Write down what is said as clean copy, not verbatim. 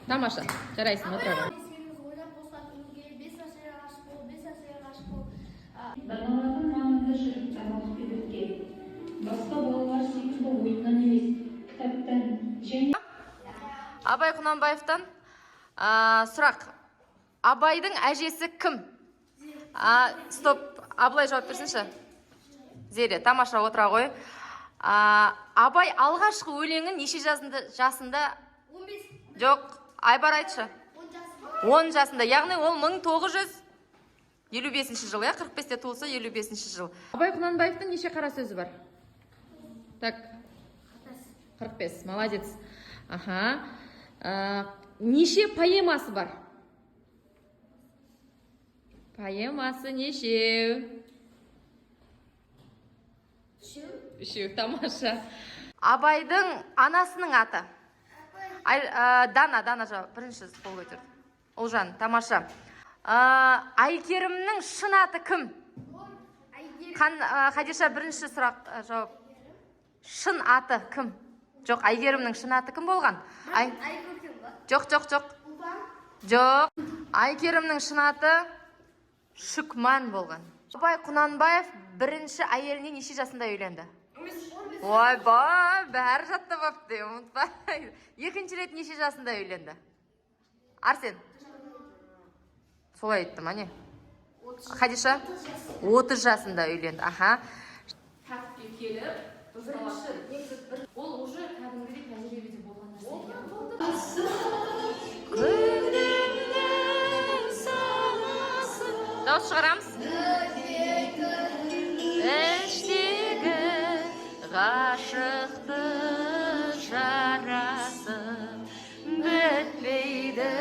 Тамаша, жарайсың, отыра бер. Бесеуіміз ойнап қосылатын үлгере, бес нәрсеге ғашық бол, бес нәрсеге ғашық бол. Даналардың маңында жүріп тамақ үйреткен. Басқа балалар секілді ойыннан емес, кітаптан және Абай Құнанбаевтан сұрақ. Абайдың әжесі кім? Стоп, Абылай, жауап берсінші. Зере, тамаша, отыра ғой. Абай алғашқы өлеңін неше жасында? 15. Жоқ, Айбар, айтшы. 10 жасында. 10 жасында, яғни ол 1955 жыл, иә, 45-те туылса, 55 жыл. Абай Құнанбаевтың неше қара сөзі бар? Так, 45, молодец. Аха. Неше поэмасы бар? Поэмасы нешеу? Үшеу. Үшеу, тамаша. Абайдың анасының аты? Дана, Дана жауап, бірінші қол көтерді. Ұлжан, тамаша. Әйгерімнің шын аты кім? Әйгерім. Хадиша, бірінші сұрақ, жауап. Шын аты кім? Жоқ, Әйгерімнің шын аты кім болған? Айкөркем ба? Жоқ, жоқ, жоқ. Ұлпан. Жоқ. Әйгерімнің шын аты Шүкман болған. Абай Құнанбаев бірінші әйеліне неше жасында үйленді? 15. Ойбай, бәрі жаттап алыпты, ұмытпа. Екінші рет неше жасында үйленді? Арсен. Солай айтты ма, не? Хадиша? 30 жасында үйленді. Аха. Тәртіпке келіп, бірінші, негізі бір, ол уже кәдімгідей тәжірибеде болған нәрсе. Күнімнің саласы. Дауыс шығарамыз. Іштегі ғашықтық жарасы бітпейді.